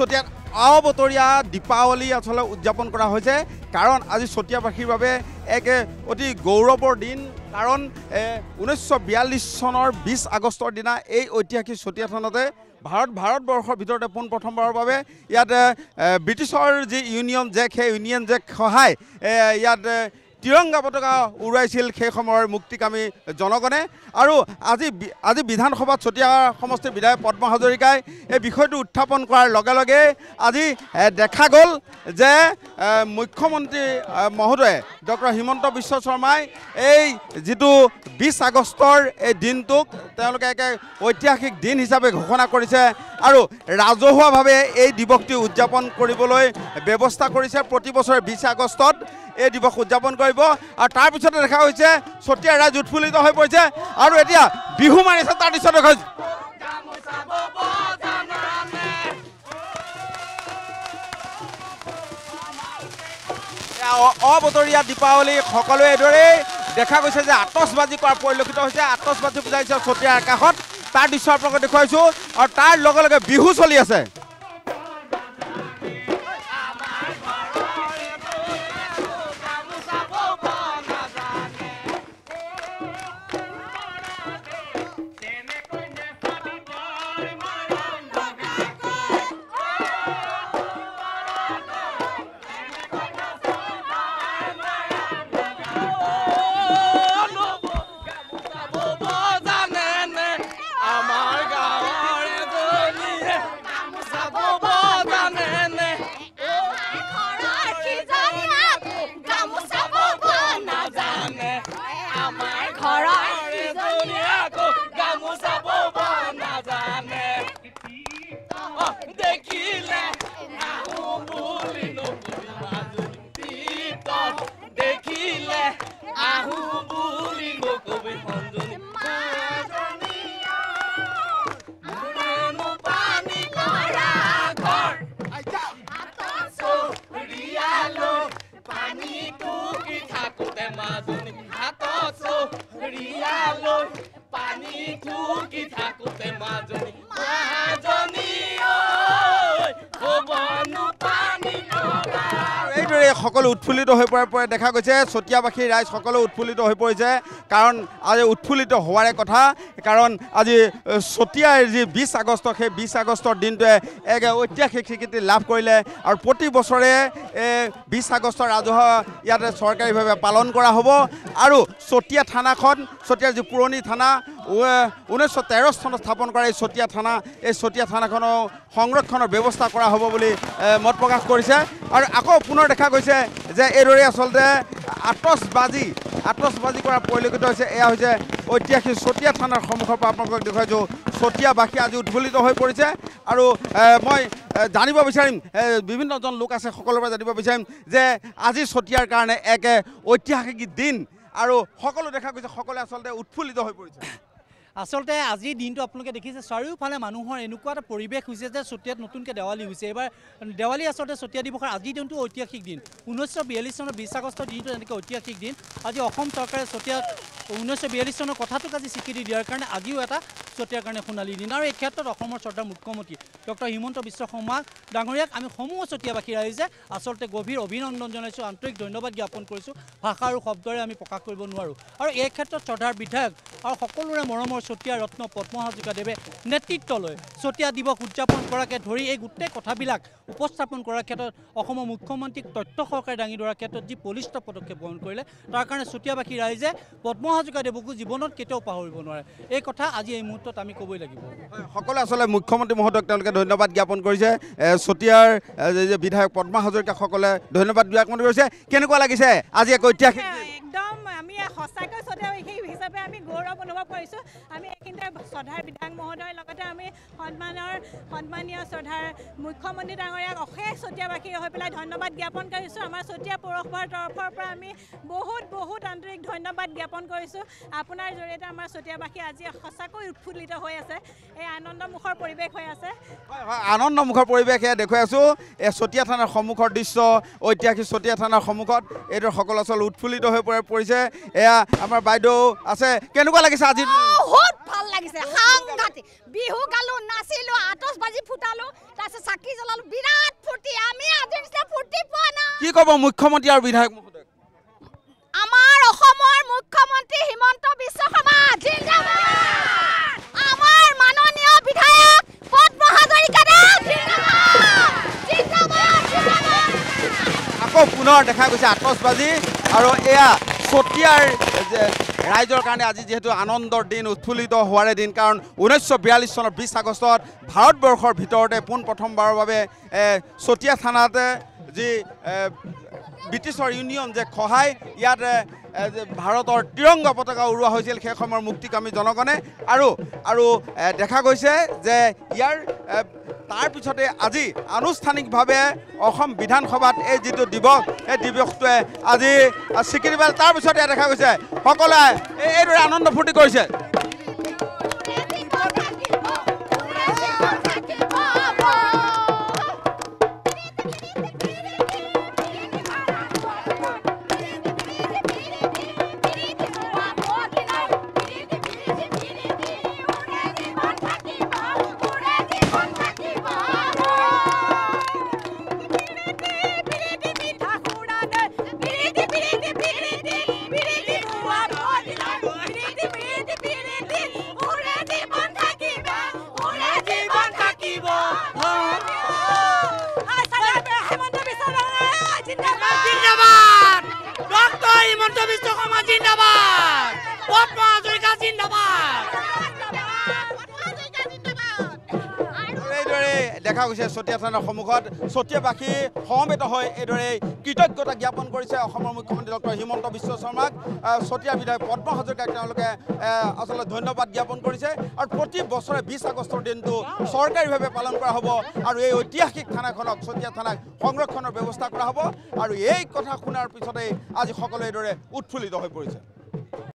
চতিয়াত আওবতৰীয়া দীপাৱলী আচলতে উদযাপন কৰা হৈছে। কাৰণ আজি চতিয়াবাসীৰ বাবে এক অতি গৌৰৱৰ দিন। কাৰণ 1942 চনৰ 20 আগষ্টৰ দিনা এই ঐতিহাসিক চতিয়া থানতে ভাৰতবৰ্ষৰ ভিতৰতে পোনপ্ৰথমবাৰৰ বাবে ইয়াত ব্ৰিটিছৰ যি ইউনিয়ন জেক, সেই ইউনিয়ন জেক সহায় ইয়াত তিৰংগা পতাকা উৰুৱাইছিল সেই সময়ৰ মুক্তিকামী জনগণে। আৰু আজি বিধানসভাত চতিয়া সমষ্টিৰ বিধায়ক পদ্ম হাজৰিকাই এই বিষয়টো উত্থাপন কৰাৰ লগে লগে আজি দেখা গ'ল যে মুখ্যমন্ত্ৰী মহোদয়ে ডক্টৰ হিমন্ত বিশ্ব শৰ্মাই এই যিটো 20 আগষ্টৰ এই দিনটোক তেওঁলোকে এক ঐতিহাসিক দিন হিচাপে ঘোষণা কৰিছে আৰু ৰাজহুৱাভাৱে এই দিৱসটি উদযাপন কৰিবলৈ ব্যৱস্থা কৰিছে। প্ৰতি বছৰে 20 আগষ্টত এই দিৱস উদযাপন কৰিব। আৰু তাৰপিছতে দেখা হৈছে চতিয়া ৰাইজ উৎফুল্লিত হৈ পৰিছে আৰু এতিয়া বিহু মাৰিছে। তাৰ দৃশ্য দেখা হৈছে। অবতৰীয়া দীপাৱলী সকলোৱে এইদৰেই দেখা গৈছে যে আতচবাজি কৰা পৰিলক্ষিত হৈছে। আতচবাজি বুজাইছে চতিয়াৰ আকাশত, তাৰ দৃশ্য আপোনালোকক দেখুৱাইছোঁ। আৰু তাৰ লগে লগে বিহু চলি আছে। এইদৰে সকলো উৎফুল্লিত হৈ পৰাৰ পৰা দেখা গৈছে চতিয়াবাসী ৰাইজ সকলো উৎফুল্লিত হৈ পৰিছে। কাৰণ আজি উৎফুল্লিত হোৱাৰে কথা, কাৰণ আজি চতিয়াৰ যি 20 আগষ্ট, সেই 20 আগষ্টৰ দিনটোৱে এক ঐতিহাসিক স্বীকৃতি লাভ কৰিলে। আৰু প্ৰতি বছৰে 20 আগষ্টৰ ৰাজহুৱা ইয়াতে চৰকাৰীভাৱে পালন কৰা হ'ব। আৰু চতিয়া থানাখন, চতিয়াৰ যি পুৰণি থানা 1913 চনত স্থাপন কৰা এই চতিয়া থানা, এই চতিয়া থানাখনৰ সংৰক্ষণৰ ব্যৱস্থা কৰা হ'ব বুলি মত প্ৰকাশ কৰিছে। আৰু আকৌ পুনৰ দেখা গৈছে যে এইদৰে আচলতে আতচবাজি কৰা পৰিলক্ষিত হৈছে। এয়া হৈছে ঐতিহাসিক চতিয়া থানাৰ সন্মুখৰ পৰা আপোনালোকক দেখুৱাইছোঁ। চতিয়াবাসী আজি উৎফুল্লিত হৈ পৰিছে। আৰু মই জানিব বিচাৰিম, বিভিন্নজন লোক আছে, সকলোৰে পৰা জানিব বিচাৰিম যে আজি চতিয়াৰ কাৰণে এক ঐতিহাসিক দিন আৰু সকলো দেখা গৈছে সকলোৱে আচলতে উৎফুল্লিত হৈ পৰিছে। আচলতে আজিৰ দিনটো আপোনালোকে দেখিছে চাৰিওফালে মানুহৰ এনেকুৱা এটা পৰিৱেশ হৈছে যে চতিয়াত নতুনকৈ দেৱালী হৈছে। এইবাৰ দেৱালী আচলতে চতিয়া দিৱসৰ আজিৰ দিনটো ঐতিহাসিক দিন। 1942 চনৰ 20 আগষ্টৰ দিনটো এনেকৈ ঐতিহাসিক দিন। আজি অসম চৰকাৰে চতিয়াত 1942 চনৰ কথাটোক আজি স্বীকৃতি দিয়াৰ কাৰণে আজিও এটা চতিয়াৰ কাৰণে সোণালী দিন। আৰু এই ক্ষেত্ৰত অসমৰ শ্ৰদ্ধাৰ মুখ্যমন্ত্ৰী ডক্টৰ হিমন্ত বিশ্ব শৰ্মা ডাঙৰীয়াক আমি সমূহ চতিয়াবাসী ৰাইজে আচলতে গভীৰ অভিনন্দন জনাইছোঁ, আন্তৰিক ধন্যবাদ জ্ঞাপন কৰিছোঁ। ভাষা আৰু শব্দৰে আমি প্ৰকাশ কৰিব নোৱাৰোঁ। আৰু এই ক্ষেত্ৰত শ্ৰদ্ধাৰ বিধায়ক আৰু সকলোৰে মৰমৰ চতিয়া ৰত্ন পদ্ম হাজৰিকাদেৱে নেতৃত্ব লৈ চতিয়া দিৱস উদযাপন কৰাকে ধৰি এই গোটেই কথাবিলাক উপস্থাপন কৰাৰ ক্ষেত্ৰত অসমৰ মুখ্যমন্ত্ৰীক তথ্য সহকাৰে দাঙি ধৰাৰ ক্ষেত্ৰত যি বলিষ্ঠ পদক্ষেপ গ্ৰহণ কৰিলে তাৰ কাৰণে চতিয়াবাসী ৰাইজে পদ্ম হাজৰিকাদেৱকো জীৱনত কেতিয়াও পাহৰিব নোৱাৰে। এই কথা আজি এই মুহূৰ্তত আমি ক'বই লাগিব। সকলোৱে আচলতে মুখ্যমন্ত্ৰী মহোদয়ক তেওঁলোকে ধন্যবাদ জ্ঞাপন কৰিছে। চতিয়াৰ যে বিধায়ক পদ্ম হাজৰিকাসকলে ধন্যবাদ জ্ঞাপন কৰিছে। কেনেকুৱা লাগিছে আজি এক ঐতিহাসিক? একদম আমি সঁচাকৈ চতিয়াবাসী হিচাপে আমি গৌৰৱ অনুভৱ কৰিছোঁ। আমি এইখিনিতে শ্ৰদ্ধাৰ বিধায়ক মহোদয়ৰ লগতে আমি সন্মানীয় শ্ৰদ্ধাৰ মুখ্যমন্ত্ৰী ডাঙৰীয়াক অশেষ চতিয়াবাসী হৈ পেলাই ধন্যবাদ জ্ঞাপন কৰিছোঁ। আমাৰ চতিয়া পৌৰসভাৰ তৰফৰ পৰা আমি বহুত বহুত আন্তৰিক ধন্যবাদ জ্ঞাপন কৰিছোঁ। আপোনাৰ জৰিয়তে আমাৰ চতিয়াবাসী আজি সঁচাকৈ উৎফুল্লিত হৈ আছে। এই আনন্দমুখৰ পৰিৱেশ হৈ আছে। হয় হয়, আনন্দমুখৰ পৰিৱেশ এয়া দেখুৱাই আছোঁ। এই চতিয়া থানাৰ সন্মুখৰ দৃশ্য, ঐতিহাসিক চতিয়া থানাৰ সন্মুখত এইদৰে সকলো আচলতে উৎফুল্লিত হৈ পৰিছে। এয়া আমাৰ বাইদেউ আছে, কেনেকুৱা লাগিছে আজি? বহুত ভাল লাগিছে, সাংঘাতিক। বিহু গালো, নাচিলো, আতচবাজি ফুটালো, তাৰপিছত চাকি জ্বলালো, বিৰাট ফূৰ্তি। আমি আজিৰ নিচিনা ফূৰ্তি পোৱা নাই। কি ক'ব মুখ্যমন্ত্ৰী আৰু বিধায়ক মহোদয়? আমাৰ অসমৰ মুখ্যমন্ত্ৰী হিমন্ত বিশ্ব শৰ্মা জিন্দাবাদ, আমাৰ মাননীয় বিধায়ক পদ্ম হাজৰিকা দেৱ জিন্দাবাদ, জিন্দাবাদ, জিন্দাবাদ। আকৌ পুনৰ দেখা গৈছে আতচবাজি। আৰু এয়া চতিয়াৰ ৰাইজৰ কাৰণে আজি যিহেতু আনন্দৰ দিন, উৎফুল্লিত হোৱাৰে দিন, কাৰণ 1942 চনৰ 20 আগষ্টত ভাৰতবৰ্ষৰ ভিতৰতে পোনপ্ৰথমবাৰৰ বাবে চতিয়া থানাতে যি ব্ৰিটিছৰ ইউনিয়ন যে খহাই ইয়াত ভাৰতৰ ত্ৰিৰংগ পতাকা উৰুওৱা হৈছিল সেই সময়ৰ মুক্তিকামী জনগণে। আৰু আৰু দেখা গৈছে যে ইয়াৰ তাৰপিছতে আজি আনুষ্ঠানিকভাৱে অসম বিধানসভাত এই যিটো দিৱস, এই দিৱসটোৱে আজি স্বীকৃতি পালে। তাৰপিছতে দেখা গৈছে সকলোৱে এইদৰে আনন্দ ফূৰ্তি কৰিছে। দেখা গৈছে চতিয়া থানাৰ সন্মুখত চতিয়াবাসী সমবেত হৈ এইদৰে কৃতজ্ঞতা জ্ঞাপন কৰিছে অসমৰ মুখ্যমন্ত্ৰী ডক্টৰ হিমন্ত বিশ্ব শৰ্মাক, চতিয়া বিধায়ক পদ্ম হাজৰিকাক তেওঁলোকে আচলতে ধন্যবাদ জ্ঞাপন কৰিছে। আৰু প্ৰতি বছৰে 20 আগষ্টৰ দিনটো চৰকাৰীভাৱে পালন কৰা হ'ব আৰু এই ঐতিহাসিক থানাখনক, চতিয়া থানাক সংৰক্ষণৰ ব্যৱস্থা কৰা হ'ব। আৰু এই কথা শুনাৰ পিছতেই আজি সকলোৱে এইদৰে উৎফুল্লিত হৈ পৰিছে।